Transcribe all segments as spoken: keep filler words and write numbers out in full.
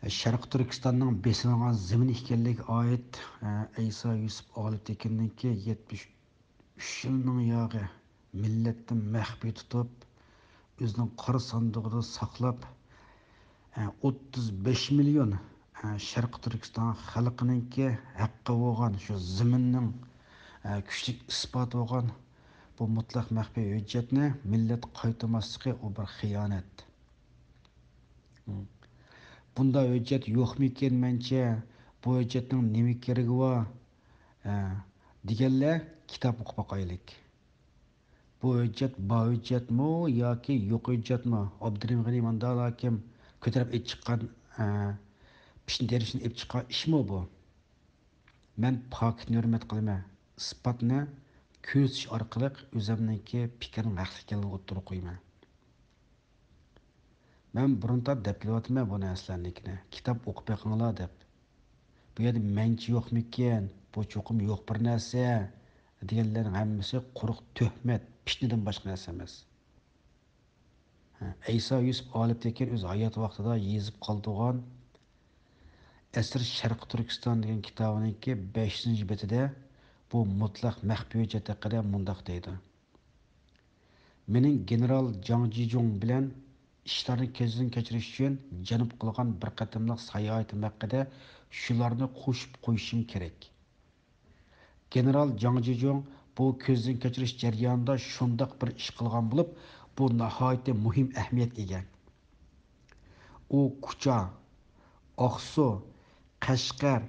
شەرقىي تۈركىستاننىڭ بېسىلغان زېمىن ئىكەنلىكىگە ئائىت، ئە، ئەيسا يۈسۈپ ئالىپتېكىننىڭكى يەتمىش ئۈچ يىلنىڭ ياغى مىللەتتىن مەخپىي تۇتۇپ، ئۆزىنىڭ قارا ساندۇقىدا ساقلاپ، ئە، ئوتتۇز بەش مىليون، ئە، شەرقىي تۈركىستان خەلقىنىڭكى ھەققى بولغان شۇ زېمىننىڭ، ئە، كۈچلۈك ئىسپاتى بولغان بۇ مۇتلەق مەخپىي ھۆججەتنى مىللەت قايتۇرماسلىقى، ئۇ بىر خىيانەت. بۇنداق ھۆججەت يوقمىكىن مەنچە؟ بۇ ھۆججەتنىڭ نېمە كېرىكى بار؟ ھە، دېگەنلەر كىتاب ئوقۇپ باقايلىك. بۇ ھۆججەت بار ھۆججەتمۇ ياكى يوق ھۆججەتمۇ؟ ئابدۇرېھىم غېنى ماندالا كىم كۆتۈرۈپ ئېلىپ چىققان، ھە، پىشنى تېرىشىنى ئېلىپ چىققان ئىشمۇ بۇ؟ مەن پاكىتنى ھۆرمەت قىلىمەن. ئىسپاتنى كۆرسىتىش ئارقىلىق ئۆزۈمنىڭكى پىكرىنىڭ ھەقلىق ئىكەنلىكىنى ئوتتۇرىغا قويىمەن. مەن بۇرۇن دەپ كېلىۋاتىمەن بۇ نەرسىلەرنىڭكىنى. كىتاب ئوقۇپ بېقىڭلار دەپ. بۇ يەردە مەنچە يوقمىكىن، بۇ چوقۇم يوق بىر نەرسە دېگەنلەرنىڭ ھەممىسى قۇرۇق تۆھمەت، پىتنىدىن باشقا نەرسە ئەمەس. ھە، ئەيسا يۈسۈپ ئالىپتېكىن ئۆز ھايات ۋاقتىدا يېزىپ قالدۇرغان ئەسىر شەرقىي تۈركىستان دېگەن كىتابىنىڭكى بەشىنچى بېتىدە بۇ مۇتلەق مەخپىي ھۆججەت ھەققىدە مۇنداق دەيدۇ: مېنىڭ گېنېرال جاڭ جىجۇڭ بىلەن ئىشلارنى كۆزدىن كەچۈرۈش ئۈچۈن جەلپ قىلغان بىر قېتىملىق ساياھىتىم ھەققىدە شۇلارنى قوشۇپ قويۇشۇم كېرەك. گېنېرال جاڭ جىجۇڭ بۇ كۆزدىن كەچۈرۈش جەريانىدا شۇنداق بىر ئىش قىلغان بولۇپ، بۇ ناھايىتى مۇھىم ئەھمىيەتكە ئىگە. ئۇ كۇچا، ئاقسۇ، قەشقەر،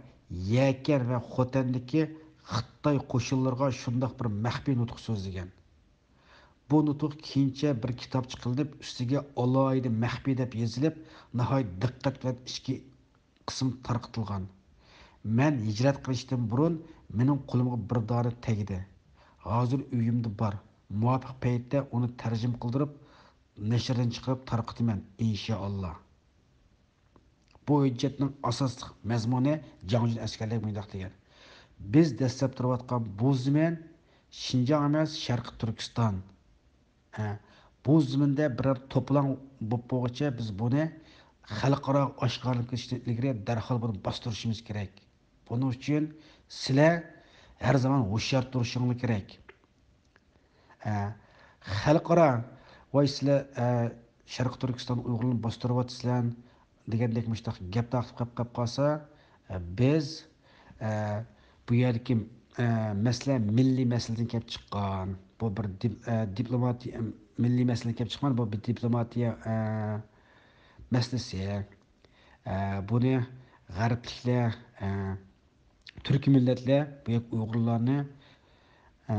يەكەن ۋە خوتەندىكى خىتاي قوشۇنلىرىغا شۇنداق بىر مەخپىي نۇتۇق سۆزلىگەن. بۇ نۇتۇق كېيىنچە بىر كىتاب چىقىرىلىپ، ئۈستىگە ئالاھىدە مەخپىي دەپ يېزىلىپ، ناھايىتى دىققەت بىلەن ئىچكى قىسىم تارقىتىلغان. مەن ھىجرەت قىلىشتىن بۇرۇن مېنىڭ قولۇمغا بىر دانە تەگدى. ھازىر ئۆيۈمدە بار. مۇۋاپىق پەيتتە ئۇنى تەرجىمە قىلدۇرۇپ، نەشردىن چىقىرىپ تارقىتىمەن، ئىنشائاللا. بۇ ھۆججەتنىڭ ئاساسلىق مەزمۇنى، جاڭ جۈن ئەسكەرلەرگە مۇنداق دېگەن: بىز دەسسەپ تۇرۇۋاتقان بۇ زېمىن شىنجاڭ ئەمەس، شەرقىي تۈركىستان. ھە، بۇ زېمىندە بىرەر توپىلاڭ بولۇپ بولغۇچە، بىز بۇنى خەلقئاراغا ئاشكارىلىنىشتىن ئىلگىرى دەرھال بۇنى باستۇرۇشىمىز كېرەك. بۇنىڭ ئۈچۈن سىلەر ھەر زامان ھوشيار تۇرۇشۇڭلار كېرەك. ئە، خەلقئارا، ۋاي سىلەر، ئە، شەرقىي تۈركىستان ئۇيغۇرلىرىنى باستۇرۇۋاتىسىلەر دېگەندەك مۇشۇنداق گەپ تارقىتىپ قېلىپ قالسا، ئە، بىز، ئە، بۇ يەردىكى، ئە، مەسىلە مىللىي مەسىلىدىن كېلىپ چىققان. بۇ بىر دىپ-، ئە، دىپلوماتىيە، مىللىي مەسىلىدىن كېلىپ چىققان، بۇ بىر دىپلوماتىيە، ئە، مەسىلىسى. ئە، بۇنى غەربلىكلەر، ئە، تۈركىي مىللەتلەر بۇ يەردە ئۇيغۇرلارنى، ئە،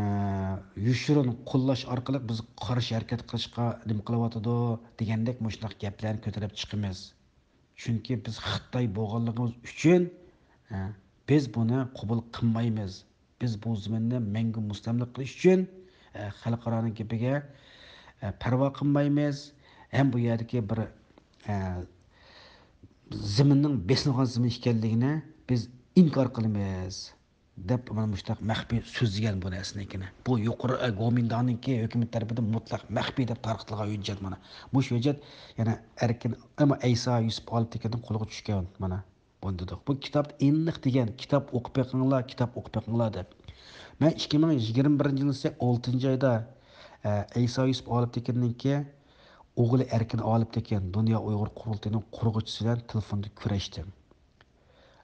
يوشۇرۇن قوللاش ئارقىلىق بىز قارشى ھەرىكەت قىلىشقا نېمە قىلىۋاتىدۇ دېگەندەك مۇشۇنداق گەپلەرنى كۆتۈرۈپ چىقىمىز. چۈنكى بىز خىتاي بولغانلىقىمىز ئۈچۈن، ئە، بىز بۇنى قوبۇل قىلمايمىز. بىز بۇ زېمىننى مەڭگۈ مۇستەملىكە قىلىش ئۈچۈن، ئە، خەلقئارانىڭ گېپىگە، ئە، پەرۋا قىلمايمىز. ھەم بۇ يەردىكى بىر، ئە، زېمىننىڭ بېسىلغان زېمىن ئىكەنلىكىنى بىز ئىنكار قىلىمىز، دەپ مانا مۇشۇنداق مەخپىي سۆزلىگەن بۇ نەرسىنىڭكىنى. بۇ يۇقىرى، ئە، گومىنداڭنىڭكى ھۆكۈمەت تەرىپىدىن مۇتلەق مەخپىي دەپ تارقىتىلغان ھۆججەت مانا. مۇشۇ ھۆججەت يەنە ئەركىن، ئەمما ئەيسا يۈسۈپ ئالىپتېكىننىڭ قولىغا چۈشكەن مانا. بۇنى دېدۇق. بۇ كىتابتا ئېنىق دېگەن، كىتاب ئوقۇپ بېقىڭلار، كىتاب ئوقۇپ بېقىڭلار دەپ. مەن ئىككى مىڭ يىگىرمە بىرىنچى يىلى ئالتىنچى ئايدا، ئە، ئەيسا يۈسۈپ ئالىپتېكىننىڭكى ئوغلى ئەركىن ئالىپتېكىن دۇنيا ئۇيغۇر قۇرۇلتىيىنىڭ قۇرغۇچىسى بىلەن تېلېفوندا كۆرۈشتۈم.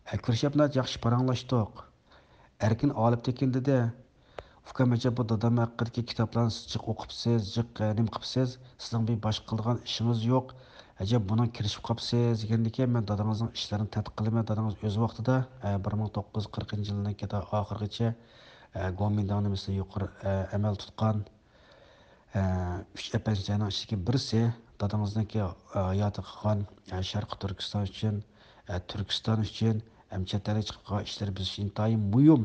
ئە، كۆرۈشۈپ ناھايىتى ياخشى پاراڭلاشتۇق. ئەركىن ئالىپتېكىن دېدى، ئۇكام، ئەجەب بۇ دادام ھەققىدىكى كىتابلارنى سىز جىق ئوقۇپسىز، جىق، ئە، نېمە قىپسىز؟ سىزنىڭ بىر باشقا قىلىدىغان ئىشىڭىز يوق. ئەجەب بۇنىڭغا كىرىشىپ قاپسىز دېگەندىكىن، مەن دادىڭىزنىڭ ئىشلىرىنى تەتقىق قىلىمەن. دادىڭىز ئۆز ۋاقتىدا، ئە، بىر مىڭ توققۇز يۈز قىرىقىنچى يىلنىڭكى ئاخىرىغىچە، ئە، گومىنداڭ نېمىسىنى يۇقىرى، ئە، ئەمەل تۇتقان، ئە، ئۈچ ئەپەندىجاننىڭ ئىچىدىكى بىرسى. دادىڭىزنىڭكى، ئە، ھاياتىي قىلغان، ئە، شەرقىي تۈركىستان ئۈچۈن، ئە، تۈركىستان ئۈچۈن ھەم چەت ئەلگە چىقىپ قىلغان ئىشلىرى بىز ئۈچۈن ئىنتايىن مۇھىم.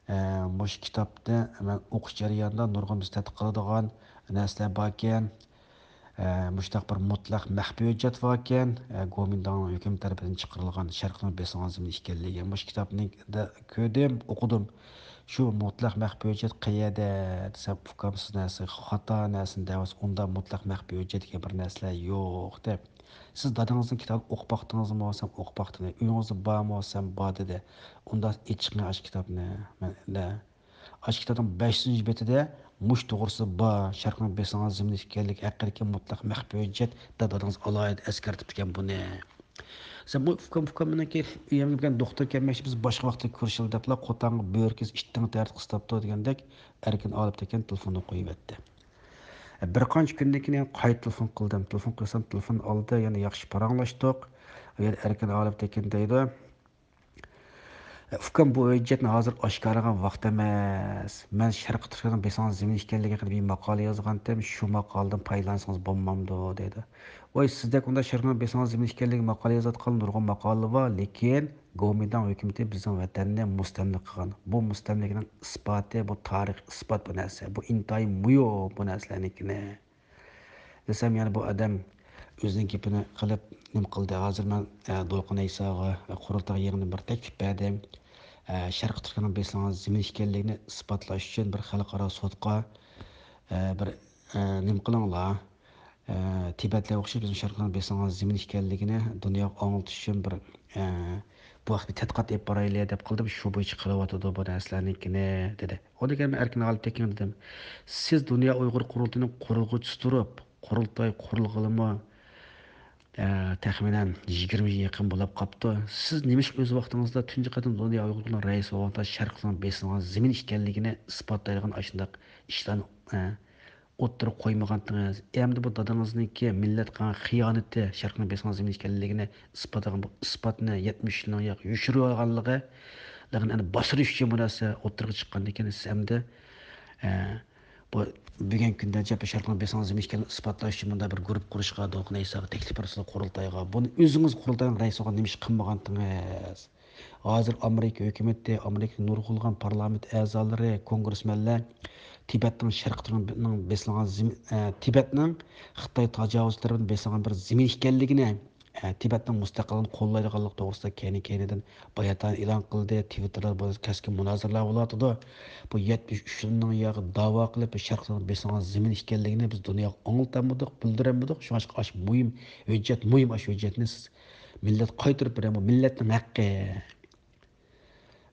ئە، مۇشۇ كىتابنى مەن ئوقۇش جەريانىدا نۇرغۇن بىز تەتقىق قىلىدىغان نەرسىلەر باركەن. ئە، مۇشۇنداق بىر مۇتلەق مەخپىي ھۆججەت باركەن. ئە، گومىنداڭ ھۆكۈمىتى تەرىپىدىن چىقىرىلغان شەرقنىڭ بېسىلغان زېمىنى ئىكەنلىكى. مۇشۇ كىتابنى دە-، كۆردۈم، ئوقۇدۇم. شۇ مۇتلەق مەخپىي ھۆججەت قەيەردە دېسەم، ئۇكام سىز نەرسە خاتا نەرسىنى دەۋاتسىز، ئۇنداق مۇتلەق مەخپىي ھۆججەت دېگەن بىر نەرسىلەر يوق دەپ. سىز دادىڭىزنىڭ كىتابىنى ئوقۇپ باقتىڭىزمۇ؟ سەن ئوقۇپ باقتىڭ. ئۆيىڭىزدە بارمۇ؟ سەن بار دېدى. ئۇندا ئېچىقىڭ ئاشۇ كىتابنى. مەن، ئاشۇ كىتابنىڭ بەشىنچى بېتىدە مۇشۇ توغرىسىدا بار، شەرقنىڭ بېسىلغان زېمىن ئىكەنلىكى ھەققىدىكى مۇتلەق مەخپىي ھۆججەت دەپ دادىڭىز ئالاھىدە ئەسكەرتىپتىكەن بۇنى. سەن بۇ ئۇكام، ئۇكام مېنىڭكى ئۆيۈمگە بىلەن دوختۇر كەلمەكچى، بىز باشقا ۋاقىتتا كۆرۈشىلى دەپلا قوتانغا بۆرە كېسىپ ئىتتىڭ تەرەت قىستاپتۇ دېگەندەك ئەركىن ئالىپتەكەن تېلېفوننى قويۇۋەتتى. بىر قانچە كۈندىن كېيىن يەنە قايتا تېلېفون قىلدىم. تېلېفون قىلسام، تېلېفون ئالدى، يەنە ياخشى پاراڭلاشتۇق. يەنە ئەركىن ئالىپتەكىن دەيدۇ، ئۇكام، بۇ ھۆججەتنى ھازىر ئاشكارىلىغان ۋاقىت ئەمەس. مەن شەرقىي تۈركىستاننىڭ بېسىلغان زېمىن ئىكەنلىكى ھەققىدە بىر ماقالە يازغانتىم، شۇ ماقالىدىن پايدىلانسىڭىز بولمامدۇ دەيدۇ. ۋاي، سىزدەك ئۇنداق شەرقنىڭ بېسىلغان زېمىن ئىكەنلىكى ماقالە يازىدىغان نۇرغۇن ماقالە بار، لېكىن گومىنداڭ ھۆكۈمىتى بىزنىڭ ۋەتەننى مۇستەملىكە قىلغان. بۇ مۇستەملىكىنىڭ ئىسپاتى، بۇ تارىخىي ئىسپات بۇ نەرسە. بۇ ئىنتايىن مۇھىم بۇ نەرسىلەرنىڭكىنى. دېسەم، يەنە بۇ ئادەم ئۆزىنىڭ گېپىنى قىلىپ، نېمە قىلدى؟ ھازىر مەن، ئە، دولقۇن ئەيساغا، ئە، قۇرۇلتاي يىغىنىدا بىر تەكلىپ بەردىم. ئە، شەرقىي تۈركىستاننىڭ بېسىلغان زېمىن ئىكەنلىكىنى ئىسپاتلاش ئۈچۈن بىر خەلقئارا سوتقا، ئە، بىر، ئە، نېمە قىلىڭلار. ئە، تىبەتلەرگە ئوخشاش بىزمۇ شەرقىي تۈركىستاننىڭ بېسىلغان زېمىن ئىكەنلىكىنى دۇنياغا ئاڭلىتىش ئۈچۈن بىر، ئە، بۇ ھەقتە تەتقىقات ئېلىپ بارايلى دەپ قىلدىم، شۇ بويىچە قىلىۋاتىدۇ بۇ نەرسىلەرنىڭكىنى، دېدى. ئۇنىڭدىن كېيىن مەن ئەركىن ئالىپتەكىنگە دېدىم، سىز دۇنيا ئۇيغۇر قۇرۇلتىيىنىڭ قۇرۇلغۇچىسى تۇرۇپ، قۇرۇلتاي قۇرۇلغىلىمۇ، ئە، تەخمىنەن يىگىرمە يىل يېقىن بولاپ قاپتۇ. سىز نېمىشقا ئۆز ۋاقتىڭىزدا تۇنجى قېتىم دۇنيا ئۇيغۇر قۇرۇلتىيىنىڭ رەئىسى بولغاندا شەرقىي تۈركىستاننىڭ بېسىلغان زېمىن ئىكەنلىكىنى ئىسپاتلايدىغان ئاشۇنداق ئىشلارنى، ئە، ئوتتۇرىغا قويمىغانتىڭىز. ئەمدى بۇ دادىڭىزنىڭكى مىللەتكە قىلغان خىيانىتى، شەرقنىڭ بېسىلغان زېمىن ئىكەنلىكىنى ئىسپاتلىغان بۇ ئىسپاتنى يەتمىش يىلنىڭ ياق يوشۇرۇۋالغانلىقى، لېكىن ئەنە باستۇرۇش ئۈچۈن بۇ نەرسە ئوتتۇرىغا چىققاندىن كېيىن، سىز ئەمدى، ئە، بۇ بۈگۈنكى كۈندە جەبھە شەرقنىڭ بېسىلغان زېمىن ئىكەنلىكىنى ئىسپاتلاش ئۈچۈن مۇنداق بىر گۇرۇپپا قۇرۇشقا دولقۇن ئەيساغا تەكلىپ بېرىسىز قۇرۇلتايغا. بۇنى ئۆزىڭىز قۇرۇلتاينىڭ رەئىسى بولغان نېمە ئىش قىلمىغانتىڭىز؟ ھازىر ئامېرىكا ھۆكۈمىتى، ئامېرىكىدىكى نۇرغۇنلىغان پارلامېنت ئەزالىرى، كونگرېسمېنلەر تىبەتنىڭ شەرقىي تۈركىنىڭ بېسىلغان زېمىن، ئە، تىبەتنىڭ خىتاي تاجاۋۇزچى تەرىپىدىن بېسىلغان بىر زېمىن ئىكەنلىكىنى، ئە، تىبەتنىڭ مۇستەقىللىقىنى قوللايدىغانلىقى توغرىسىدا كەينى-كەينىدىن بايانات ئېلان قىلدى. تىۋىتتېردا بۇ كەسكىن مۇنازىرىلەر بولۇۋاتىدۇ. بۇ يەتمىش ئۈچ يىلنىڭ ياقى داۋا قىلىپ، بۇ شەرقىي تۈركىستاننىڭ بېسىلغان زېمىن ئىكەنلىكىنى بىز دۇنياغا ئاڭلىتالمىدۇق، بىلدۈرەلمىدۇق. شۇڭلاشقا ئاشۇ مۇھىم ھۆججەت، مۇھىم ئاشۇ ھۆججەتنى سىز مىللەت قايتۇرۇپ بېرىڭ، بۇ مىللەتنىڭ ھەققى،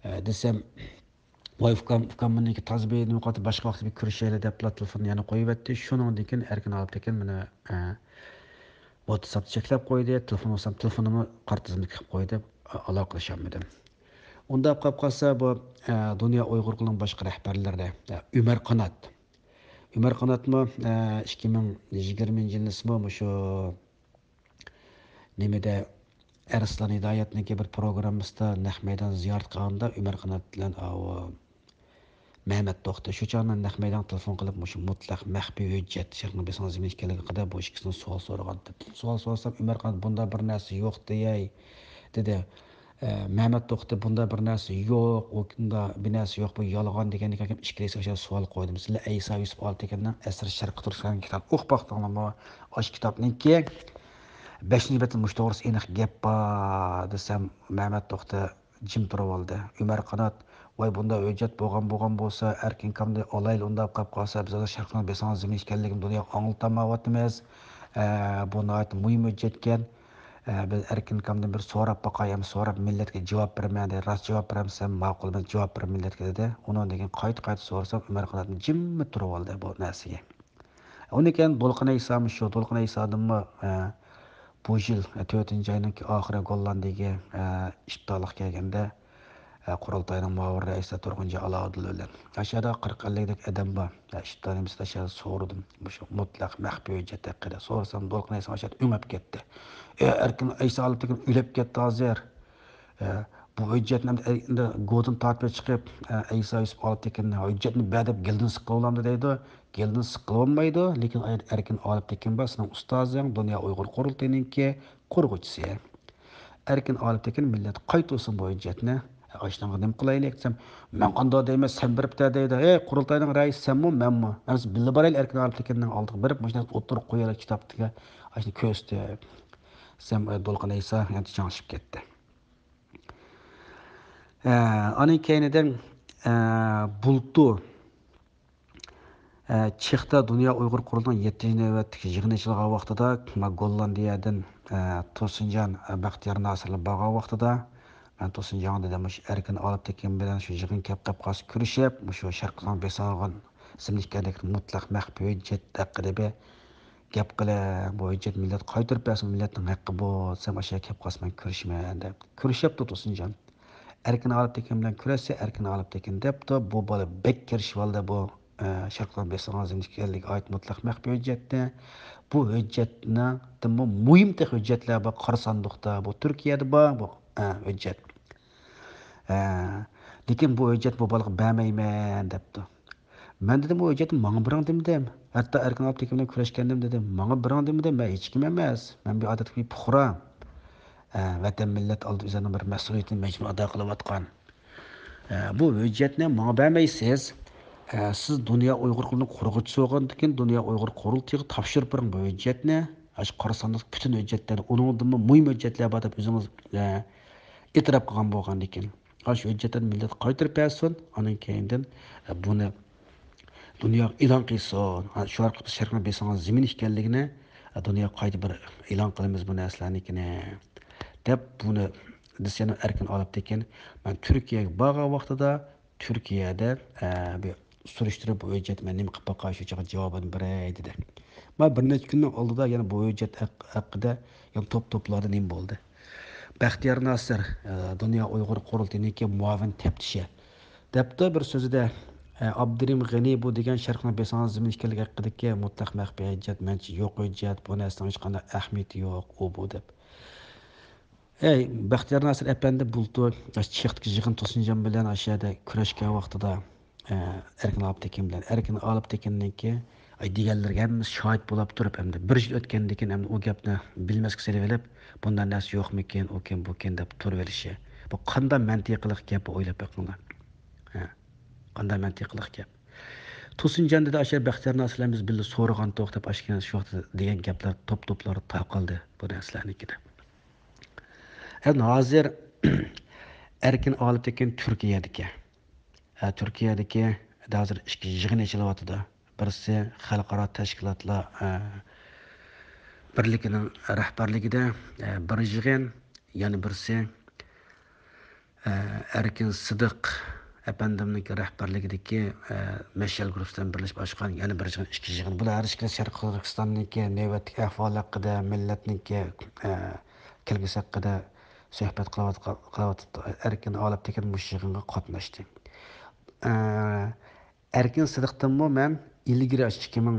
ئە، دېسەم، ۋاي ئۇكام، ئۇكام مېنىڭكى تازا بىر نېمە قىلىۋاتىدۇ، باشقا ۋاقىتتا بىر كۆرۈشەيلى دەپلا تېلېفوننى يەنە قويۇۋەتتى. شۇنىڭدىن كېيىن ئەركىن ئالىپتەكىن مېنى، ئە، ۋاتساپتا چەكلەپ قويدى. تېلېفون بولسام، تېلېفونىمنى قارا تىزىملىككە كىرىپ قويدى، ئا-، ئالاقىلىشالمىدىم. ئۇنداق قىلىپ قالسا، بۇ، ئە، دۇنيا ئۇيغۇر قۇرۇلتىيىنىڭ باشقا رەھبەرلىرى، ئە، ئۆمەر قانات. ئۆمەر قاناتمۇ، ئە، ئىككى مىڭ يىگىرمىنچى يىلى مۇشۇ نېمىدە، ئەرسلان ھىدايەتنىڭكى بىر پروگراممىسىدا نەق مەيدان زىيارەت قىلغاندا ئۆمەر قانات بىلەن ئاۋۇ مەمەت توختى. شۇ چاغدا مەن نەق مەيدانغا تېلېفون قىلىپ، مۇشۇ مۇتلەق مەخپىي ھۆججەت، شەرقنىڭ بېسىلغان زېمىن ئىكەنلىكى ھەققىدە بۇ ئىككىسىدىن سوئال سورىغانتىم. سوئال سورىسام، ئۆمەر قانات بۇنداق بىر نەرسە يوق دېيەي، دېدى. ئە، مەمەت توختى بۇنداق بىر نەرسە يوق، ئۇنداق بىر نەرسە يوق، بۇ يالغان دېگەندىكىن ئىككىلىسىگە ئوخشاش سوئال قويدۇم. سىلەر ئەيسا يۈسۈپ ئالىپتېكىننىڭ ئەسىرى شەرقىي تۈركىستان كىتاب ئوقۇپ باقتىڭلارمۇ؟ ئاشۇ كىتابنىڭكى بەشىنچى بەتتە مۇشۇ توغرىسىدا ئېنىق گەپ بار دېسەم، مەمەت توختى جىم تۇرۇۋالدى. ئۆمەر قانات، ۋاي، بۇنداق ھۆججەت بولغان، بولغان بولسا، ئەركىن ئاكامنى ئالايلى، ئۇنداق قىلىپ قالسا، بىز ھازىر شەرقنىڭ بېسىلغان زېمىن ئىكەنلىكىنى دۇنياغا ئاڭلىتالمايۋاتىمىز. ئە، بۇ ناھايىتى مۇھىم ھۆججەتكەن. ئە، بىز ئەركىن ئاكامدىن بىر سوراپ باقاي، ئەمما سوراپ مىللەتكە جاۋاب بېرىمەن دەيدۇ. راست جاۋاب بېرەمسەن؟ ماقۇل، مەن جاۋاب بېرىمەن مىللەتكە، دېدى. ئۇنىڭدىن كېيىن قايتا-قايتا سورىسام، ئۆمەر قانات جىممىت تۇرۇۋالدى بۇ نەرسىگە. ئۇنىڭدىن كېيىن دولقۇن ئەيسامۇ شۇ، دولقۇن ئەيسادىنمۇ، ئە، بۇ يىل، ئە، تۆتىنچى ئاينىڭ ئاخىرى گوللاندىيەگە، ئە، ئىپتارلىققا كەلگەندە، ئە، قۇرۇلتاينىڭ مۇئاۋىن رەئىسى تۇرغۇنجى ئالاۋۇدۇن بىلەن ئاشۇ يەردە قىرىق ئەللىكتەك ئادەم بار. ئە، ئىپتارنى مەن ئاشۇ يەردە سورىدىم. مۇشۇ مۇتلەق مەخپىي ھۆججەت ھەققىدە سورىسام، دولقۇن ئەيسا ئاشۇ يەردە ئۆڭەپ كەتتى. ئە، ئەركىن ئەيسا ئالىپتېكىن ئۆلۈپ كەتتى ھازىر. ئە، بۇ ھۆججەتنى ئەمدى، ئە، ئەمدى گودىن تارتىپ چىقىپ، ئە، ئەيسا يۈسۈپ ئالىپتېكىن ھۆججەتنى بەر دەپ گېلىدىن سىققىلى بولامدۇ دەيدۇ. گېلىدىن سىققىلى بولمايدۇ، لېكىن ئەركىن ئالىپتېكىن بار، سېنىڭ ئۇستازىڭ، دۇنيا ئۇيغۇر قۇرۇلتىيىنىڭكى قۇرغۇچىسى. ئەركىن ئالىپتېكىن مىللەت قايتۇرسۇن بۇ ھۆججەتنى. ئاشۇنىڭغا نېمە قىلايلى دېسەم، مەن قانداق دەيمەن، سەن بېرىپ تە دەيدۇ. ھەي، قۇرۇلتاينىڭ رەئىسى سەنمۇ، مەنمۇ؟ ئەمىسە بىللە بارايلى ئەركىن ئالىپتېكىننىڭ ئالدىغا بېرىپ، مۇشۇنداق ئوتتۇرىغا قويايلى كىتابتىكى، ئاشۇنى كۆرسىتىپ. دېسەم، دولقۇن ئەيسا يەنە چاڭشىپ كەتتى. ئە، ئانىڭ كەينىدىن، ئە، بۇلتۇر، ئە، چېختا دۇنيا ئۇيغۇر قۇرۇلتىيىنىڭ يەتتىنچى نۆۋەتلىك يىغىنى ئېچىلغان ۋاقتىدا، ما، گوللاندىيەدىن، ئە، تۇرسۇنجان، ئە، بەختىيار ناسىرلار بارغان ۋاقتىدا، مەن تۇرسۇنجانغا دېدىم، مۇشۇ ئەركىن ئالپتېكىن بىلەن شۇ يىغىن كەپ قاپقالسا كۆرۈشۈپ، مۇشۇ شەرقنىڭ بېسىۋالغان زېمىن ئىكەنلىكىنى مۇتلەق مەخپىي ھۆججەت ھەققىدە بىر گەپ قىلە، بۇ ھۆججەتنى مىللەت قايتۇرۇپ بەرسۇن، مىللەتنىڭ ھەققى بۇ، دېسەم، ئاشۇ يەرگە كەپ قالسا مەن كۆرۈشىمەن دەپ. كۆرۈشۈپتۇ تۇرسۇنجان. ئەركىن ئالپتېكىن بىلەن كۆرۈشسە، ئەركىن ئالپتېكىن دەپتۇ، بۇ بالا بەك كىرىشىۋالدى بۇ، ئە، شەرقنىڭ بېسىلغان زېمىن ئىكەنلىكىگە ئائىت مۇتلەق مەخپىي ھۆججەتنى. بۇ ھۆججەتنىڭدىنمۇ مۇھىم تېخى ھۆججەتلەر بار، قارا ساندۇقتا، بۇ تۈركىيەدە بار بۇ، ئە، ھۆججەت. ئە، لېكىن بۇ ھۆججەت بۇ بالىغا بەرمەيمەن دەپتۇ. مەن دېدىم، ئۇ ھۆججەتنى ماڭا بېرىڭ دېمىدىم. ھەتتا ئەركىن ئالپتېكىن بىلەن كۆرۈشكەندىم دېدىم، ماڭا بېرىڭ دېمىدىم، مەن ھېچكىم ئەمەس. مەن بىر ئادەتتىكى بىر پۇقرا. ئە، ۋەتەن مىللەت ئالدىدا ئۆزىنىڭ بىر مەسئۇلىيىتىنى مەجبۇر ئادا قىلىۋاتقان. ئە، بۇ ھۆججەتنى ماڭا بەرمەيسىز. ئە، سىز دۇنيا ئۇيغۇر قۇرۇلتىيىنىڭ قۇرغۇچىسى بولغاندىكىن، دۇنيا ئۇيغۇر قۇرۇلتىيىغا تاپشۇرۇپ بېرىڭ بۇ ھۆججەتنى. ئاشۇ قارا ساندۇق پۈتۈن ھۆججەتلەر، ئۇنىڭدىنمۇ مۇھىم ھۆججەتلەر بار دەپ ئۆزىڭىز، ئە، ئېتىراپ قىلغان بولغاندىكىن. ئاشۇ ھۆججەتلەرنى مىللەتكە قايتۇرۇپ بەرسۇن. ئانىڭ كەينىدىن، ئە، بۇنى دۇنياغا ئېلان قىلسۇن. ھە، شۇ ئارقىلىق شەرقنىڭ بېسىلغان زېمىن ئىكەنلىكىنى، ھە، دۇنياغا قايتا بىر ئېلان قىلىمىز بۇ نەرسىلەرنىڭكىنى، دەپ بۇنى دېسە ئەركىن ئالپتېكىن، مەن تۈركىيەگە بارغان ۋاقتىدا تۈركىيەدە، ھە، بىر سۈرۈشتۈرۈپ بۇ ھۆججەتنى مەن نېمە قىلىپ باقاي، شۇ چاغدا جاۋابىنى بېرەي دېدى. مانا بىر نەچچە كۈندىن ئالدىدا يەنە بۇ ھۆججەت ھەق-، ھەققىدە يەنە توپ-توپلاردا نېمە بولدى؟ بەختىيار ناسىر، ئە، دۇنيا ئۇيغۇر قۇرۇلتىيىنىڭكى مۇئاۋىن تەپتىشى، دەپتۇ بىر سۆزىدە، ئە، ئابدۇرېھىم غېنى بۇ دېگەن شەرقنىڭ بېسىلغان زېمىن ئىكەنلىكى ھەققىدىكى مۇتلەق مەخپىي ھۆججەت، مەنچە يوق ھۆججەت، بۇ نەرسىنىڭ ھېچقانداق ئەھمىيىتى يوق، ئۇ بۇ دەپ. ئەي، بەختىيار ناسىر ئەپەندى بۇلتۇر چىخلىق يىغىن تۇرسۇنجان بىلەن ئاشۇ يەردە كۆرۈشكەن ۋاقتىدا، ئە، ئەركىن ئالپتېكىن بىلەن، ئەركىن ئالپتېكىننىڭكى، ئاي، دېگەنلىرىگە ھەممىسى شاھىت بولاپ تۇرۇپ، ئەمدى بىر يىل ئۆتكەندىن كېيىن ئەمدى ئۇ گەپنى بىلمەسكە سېلىۋېلىپ، بۇنداق نەرسە يوقمىكىن، ئۇكىن، بۇكىن دەپ تۇرۇۋېلىشى. بۇ قانداق مەنتىقلىق گەپ، ئويلاپ بېقىڭلار. ھە، قانداق مەنتىقلىق گەپ. تۇرسۇنجان دېدى، ئاشۇ بەختىيار ناسىر بىلەن بىز بىللە سورىغانتۇق دەپ، ئاشۇ شۇ ۋاقىتتا دېگەن گەپلەر توپ-توپلار تارقالدى بۇ نەرسىلەرنىڭكىدە. ئەمدى ھازىر ئەركىن ئالپتېكىن تۈركىيەدىكى. ھە، تۈركىيەدىكى ھازىر ئىككى يىغىن ئېچىلىۋاتىدۇ. بىرسى خەلقئارا تەشكىلاتلار، ئە، بىرلىكىنىڭ رەھبەرلىكىدە، ئە، بىر يىغىن، يەنە بىرسى، ئە، ئەركىن سىدىق ئەپەندىمنىڭكى رەھبەرلىكىدىكى، ئە، مەشئەل گۇرۇپپىسى بىلەن بىرلىشىپ ئاچقان يەنە بىر يىغىن، ئىككى يىغىن. بۇلار ھەر ئىككىلىسى شەرقىي تۈركىستاننىڭكى نۆۋەتتىكى ئەھۋالى ھەققىدە، مىللەتنىڭكى، ئە، كەلگۈسى ھەققىدە سۆھبەت قىلىۋاتقان، قىلىۋاتىدۇ. ئەركىن ئالپتېكىن مۇشۇ يىغىنغا قاتناشتى. ئە، ئەركىن سىدىقتىنمۇ مەن ئىلگىرى ئاشۇ ئىككى مىڭ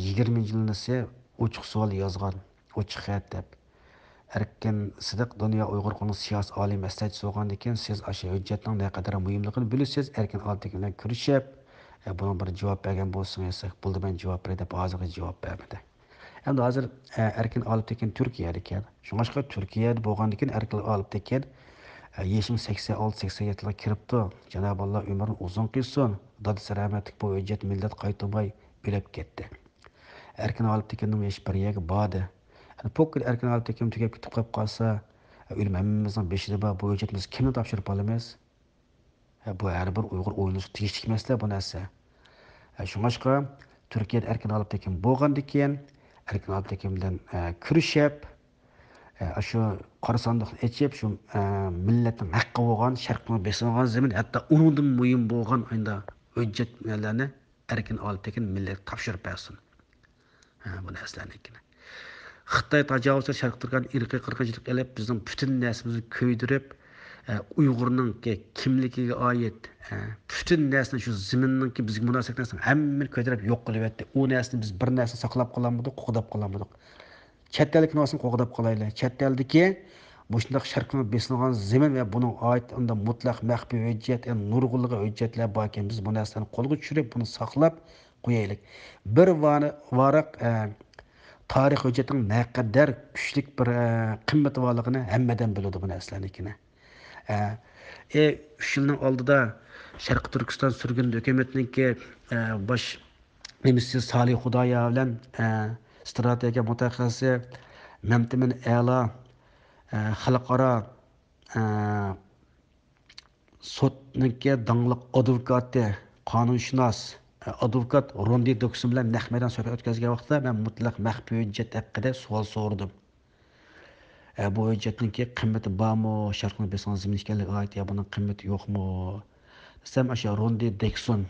يىگىرمىنچى يىلىنىسى ئوچۇق سوئال يازغان، ئوچۇق خەت دەپ. ئەركىن سىدىق دۇنيا ئۇيغۇر قۇرۇلتىيىنىڭ سىياسىي ئالىي مەسلىھەتچىسى بولغاندىكىن، سىز ئاشۇ ھۆججەتنىڭ نەقەدەر مۇھىملىقىنى بىلىسىز، ئەركىن ئالپتېكىن بىلەن كۆرۈشۈپ، ئە، بۇنىڭ بىر جاۋاب بەرگەن بولسىڭىز، بولدى، مەن جاۋاب بېرەي دەپ ھازىرغىچە جاۋاب بەرمىدى. ئەمدى ھازىر، ئە، ئەركىن ئالپتېكىن تۈركىيەدىكەن. شۇڭلاشقا تۈركىيەدە بولغاندىكىن ئەركىن ئالپتېكىن، ئە، يېشىمۇ سەكسەن ئالتە، سەكسەن يەتتىلەرگە كىرىپتۇ. جانابى ئاللا ئۆمرىنى ئۇزۇن قىلسۇن. دادىسى رەھمەتلىك بۇ ھۆججەت مىللەت قايتۇرماي ئۆلۈپ كەتتى. ئەركىن ئالپتېكىننىڭ يېشى بىر يەرگە باردى. ئەنە پوككىدە ئەركىن ئالپتېكىن تۈگەپ كېتىپ قېلىپ قالسا، ئۆلۈم ھەممىمىزنىڭ بېشىدا بار. بۇ ھۆججەتنى بىز كىمگە تاپشۇرۇپ ئالىمىز؟ ھە، بۇ ھەر بىر ئۇيغۇر ئويلىنىشقا تېگىشلىك مەسىلە بۇ نەرسە. ھە، شۇڭلاشقا تۈركىيەدە ئەركىن ئالپتېكىن بولغاندىكىن، ئەركىن ئالپتېكىن بىلەن، ئە، كۆرۈشۈپ، ئە، ئاشۇ قارا ساندۇقنى ئېچىپ، شۇ، ئە، مىللەتنىڭ ھەققى بولغان، شەرقنىڭ بېسىلغان زېمىن، ھەتتا ئۇنىڭدىن مۇھىم بولغان ئايندا ھۆججەتلەرنى ئەركىن ئالپتېكىن مىللەتكە تاپشۇرۇپ بەرسۇن. ھە، بۇ نەرسىلەرنىڭكىنى. خىتاي تاجاۋۇزچى شەرقىي تۈركىستان ئىرقىي قىرغىنچىلىق ئېلىپ، بىزنىڭ پۈتۈن نەرسىمىزنى كۆيدۈرۈپ، ئە، ئۇيغۇرنىڭكى كىملىكىگە ئائىت، ئە، پۈتۈن نەرسىنى، شۇ زېمىننىڭكى بىزگە مۇناسىۋەتلىك نەرسىنى ھەممىنى كۆيدۈرۈپ يوق قىلىۋەتتى. ئۇ نەرسىنى بىز بىر نەرسە ساقلاپ قالالمىدۇق، قوغداپ قالالمىدۇق. چەت ئەلدىكىنىڭ نەرسىنى قوغداپ قالايلى. چەت ئەلدىكى مۇشۇنداق شەرقنىڭ بېسىلغان زېمىن ۋە بۇنىڭ ئائىت ئۇنداق مۇتلەق مەخپىي ھۆججەت، يەنى نۇرغۇنلىغان ھۆججەتلەر باركەن، بىز بۇ نەرسىلەرنى قولغا چۈشۈرۈپ، بۇنى ساقلاپ قويايلى. بىر ۋانى-، ۋاراق، ئە، تارىخ ھۆججەتنىڭ نەقەدەر كۈچلۈك بىر، ئە، قىممىتى بارلىقىنى ھەممە ئادەم بىلىدۇ بۇ نەرسىلەرنىڭكىنى. ئە، ئى، ئۈچ يىلنىڭ ئالدىدا شەرقىي تۈركىستان سۈرگۈن ھۆكۈمىتىنىڭكى، ئە، باش نېمىسى سالىھ خۇدايار بىلەن، ئە، ئىستراتېگىيە مۇتەخەسسىسى مەمتىمىن ئەلا، ئە، خەلقئارا، ئە، سوتنىڭكى داڭلىق ئادۋوكاتى، قانۇنشۇناس، ئە، ئادۋوكات روندى دوكسون بىلەن نەق مەيدان سۆھبەت ئۆتكۈزگەن ۋاقىتتا مەن مۇتلەق مەخپىي ھۆججەت ھەققىدە سوئال سورىدىم. ئە، بۇ ھۆججەتنىڭكى قىممىتى بارمۇ؟ شەرقنىڭ بېسىغان زېمىن ئىكەنلىكى ئايت، يا بۇنىڭ قىممىتى يوقمۇ؟ دېسەم، ئاشۇ روندى دېكسون،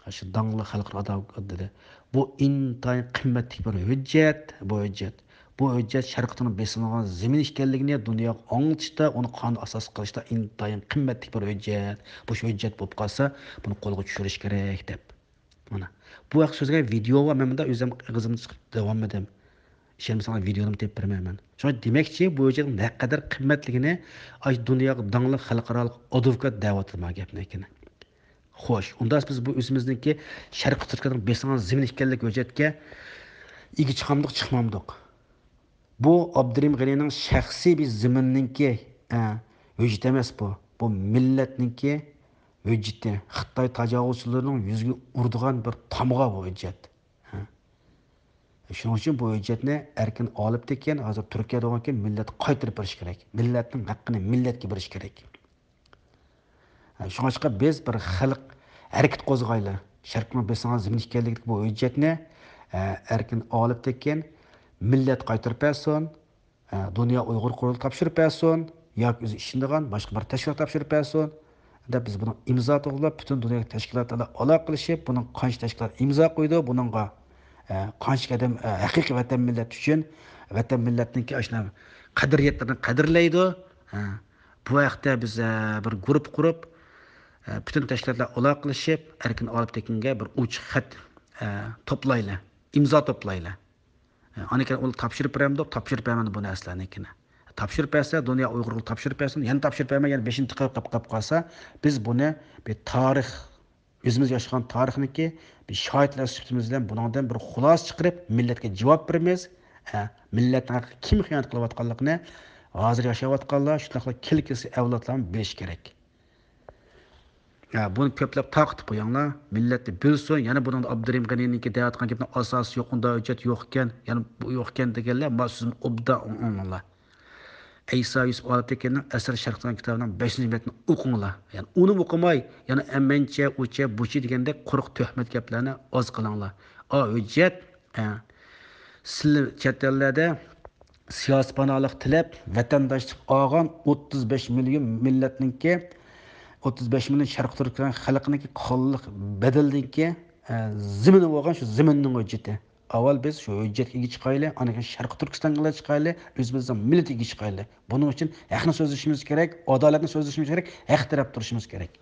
ئاشۇ داڭلىق خەلقئارا ئادۋوكات دېدى. بۇ ئىنتايىن قىممەتلىك بىر ھۆججەت، بۇ ھۆججەت. بۇ ھۆججەت شەرقنىڭ بېسىلغان زېمىن ئىكەنلىكىنى دۇنياغا ئاڭلىتىشتا، ئۇنى قانۇن ئاساس قىلىشتا ئىنتايىن قىممەتلىك بىر ھۆججەت. بۇ ھۆججەت بولۇپ قالسا، بۇنى قولغا چۈشۈرۈش كېرەك دەپ. مانا، بۇ ھەقتە سۆزلىگەن ۋىدېو بار، مەن مۇنداق ئۆزۈم ئېغىزىمنى چىقىپ دەۋالمىدىم. ئىشەنمىسەڭلار، ۋىدېونى تېپىپ بېرىمەن مەن. شۇڭا دېمەكچى، بۇ ھۆججەتنىڭ نەقەدەر قىممەتلىكىنى ئاشۇ دۇنياغا داڭلىق خەلقئارالىق ئادۋوكات دەۋاتىدۇ مانا گەپنى. خوش، ئۇنداق بىز بۇ ئۆزىمىزنىڭكى شەرقىي تۈركىيەنىڭ بېسىلغان زېمىن ئىكەنلىك ھۆججەتكە ئىگە چىقامدۇق، چىقمامدۇق؟ بۇ ئابدۇرېھىم غېنىنىڭ شەخسىي بىر زېمىننىڭكى، ئە، ھۆججىتى ئەمەس بۇ. بۇ مىللەتنىڭكى ھۆججىتى. خىتاي تاجاۋۇزچىلىرىنىڭ يۈزىگە ئۇرىدىغان بىر تامغا بۇ ھۆججەت. ھە. شۇنىڭ ئۈچۈن بۇ ھۆججەتنى ئەركىن ئالىپ تېكىن، ھازىر تۈركىيەدە بولغانكىن مىللەت قايتۇرۇپ بېرىش كېرەك. مىللەتنىڭ ھەققىنى مىللەتكە بېرىش كېرەك. شۇڭلاشقا بىز بىر خەلق ھەرىكىتى قوزغايلى. شەرقنىڭ بېسىلغان زېمىن ئىكەنلىكىدىكى بۇ ھۆججەتنى، ئە، ئەركىن ئالىپ تېكىن مىللەت قايتۇرۇپ بەرسۇن، ئە، دۇنيا ئۇيغۇر قۇرۇلتىيىغا تاپشۇرۇپ بەرسۇن ياكى ئۆزى ئىشىنىدىغان باشقا بىر تەشكىلاتقا تاپشۇرۇپ بەرسۇن دەپ بىز بۇنىڭ ئىمزا توغرىلاپ پۈتۈن دۇنيا تەشكىلاتى بىلەن ئالاقىلىشىپ، بۇنىڭ قانچە تەشكىلات ئىمزا قويدى، بۇنىڭغا، ئە، قانچە ئادەم، ئە، ھەقىقىي ۋەتەن مىللەت ئۈچۈن، ۋەتەن مىللەتنىڭكى ئاشۇ قەدرىيەتلىرىنى قەدىرلەيدۇ. ئە، بۇ ھەقتە بىز، ئە، بىر گۇرۇپپا قۇرۇپ، ئە، پۈتۈن تەشكىلاتلار ئالاقىلىشىپ، ئەركىن ئالىپ تېكىنگە بىر ئوچۇق خەت، ئە، توپلايلى، ئىمزا توپلايلى. ئە، ئاندىن كېيىن ئۇلار تاپشۇرۇپ بېرەمدۇ؟ تاپشۇرۇپ بەرمەمدۇ بۇ نەرسىلەرنىڭكىنى؟ تاپشۇرۇپ بەرسە، دۇنيا ئۇيغۇرغا تاپشۇرۇپ بەرسۇن، يەنە تاپشۇرۇپ بەرمەي، يەنە بېشىنى تىقىپ قېلىپ قالسا، بىز بۇنى بىر تارىخ، ئۆزىمىز ياشىغان تارىخنىڭكى بىر شاھىتلار سۈپىتىمىز بىلەن بۇنىڭدىن بىر خۇلاسە چىقىرىپ، مىللەتكە جاۋاب بېرىمىز. ئە، مىللەتنىڭ ھەققىگە كىم خىيانەت قىلىۋاتقانلىقىنى ھازىر ياشاۋاتقانلار، شۇنداقلا كېلىكىسى ئەۋلادلارمۇ بىلىشى كېرەك. ھە، بۇنى كۆپلەپ تارقىتىپ قويۇڭلار. مىللەتنى بىلسۇن. يەنە بۇنىڭدا ئابدۇرېھىم غېنىنىڭكى دەۋاتقان گېپىنىڭ ئاساسى يوق، ئۇنداق ھۆججەت يوق ئىكەن، يەنە بۇ يوق ئىكەن دېگەنلەر، ما سۆزنى ئوبدان ئاڭلاڭلار. ئەيسا يۈسۈپ ئالىپتېكىننىڭ ئەسىرى شەرقىي كىتابىنىڭ بەشىنچى بېتىنى ئوقۇڭلار. يەنى ئۇنى ئوقۇماي، يەنە ئەمەنچە، ئۇچە، بۇچە دېگەندەك قۇرۇق تۆھمەت گەپلەرنى ئاز قىلىڭلار. ئا ھۆججەت، ئە، سىلى چەت ئەللەردە سىياسىي پاناھلىق تىلەپ، ۋەتەنداشلىق ئالغان ئوتتۇز بەش مىليون مىللەتنىڭكى، ئوتتۇز بەش مىليون شەرقىي تۈركىستان خەلقىنىڭكى قانلىق بەدىلىدىكى، ئە، زېمىنى بولغان شۇ زېمىننىڭ ھۆججىتى. ئاۋۋال بىز شۇ ھۆججەتكە ئىگە چىقايلى، ئاندىن كېيىن شەرقىي تۈركىستانغا چىقايلى، ئۆزىمىزنىڭ مىللىتىگە ئىگە چىقايلى. بۇنىڭ ئۈچۈن ھەقنى سۆزلىشىمىز كېرەك، ئادالەتنى سۆزلىشىمىز كېرەك، ھەق تەرەپ تۇرۇشىمىز كېرەك.